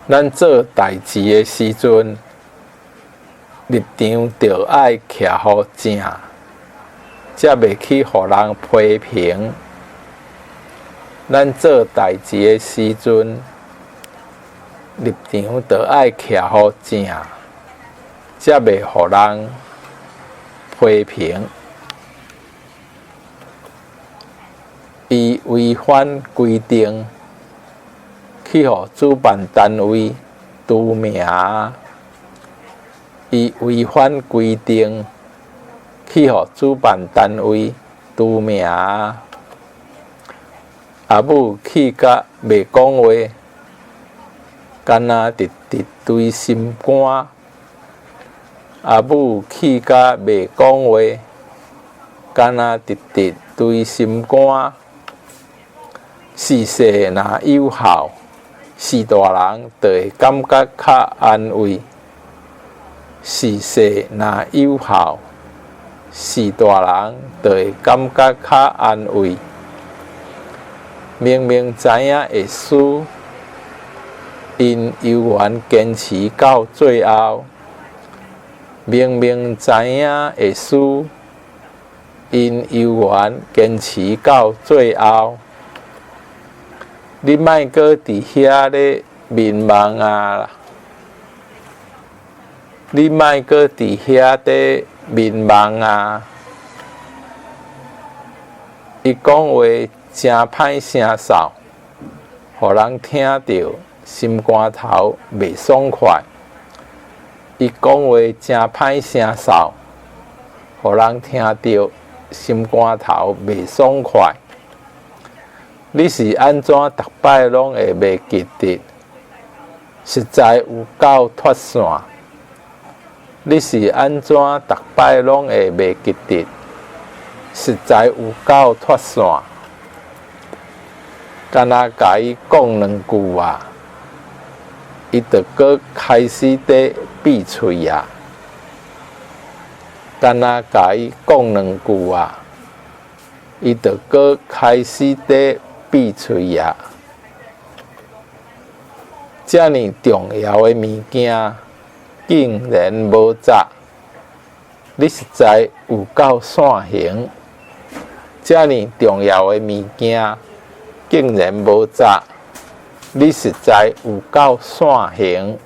咱做代誌的時陣，立場著愛徛予正，才袂去予人批評。咱做代誌的時陣，立場著愛徛予正，才袂予人批評。伊違反規定，去予主辦單位除名。伊違反規定，去予主辦單位除名。阿母氣甲袂講話，敢若直直捶心肝。阿母氣甲袂講話，敢若直直捶心肝。時勢若有效，序大人就會感覺較安慰。時勢若有效，序大人就會感覺較安慰。明明知影會輸，𪜶猶原堅持到最後。明明知影會輸，𪜶猶原堅持到最後。你莫閣佇遐咧眠夢啊！你莫閣佇遐咧眠夢啊！伊講話誠歹聲嗽，予人聽著心肝頭袂爽快。伊講話誠歹聲嗽，予人聽著心肝頭袂爽快。你是按怎逐擺攏會袂記得？實在有夠脫線。你是按怎逐擺攏會袂記得？實在有夠脫線。干焦共伊講兩句啊，伊就閣開始咧閉喙啊。干焦共伊講兩句啊，伊就閣開始咧閉喙啊。遮爾重要的物件，竟然無紮，你實在有夠散形。遮爾重要的物件，竟然無紮，你實在有夠散形。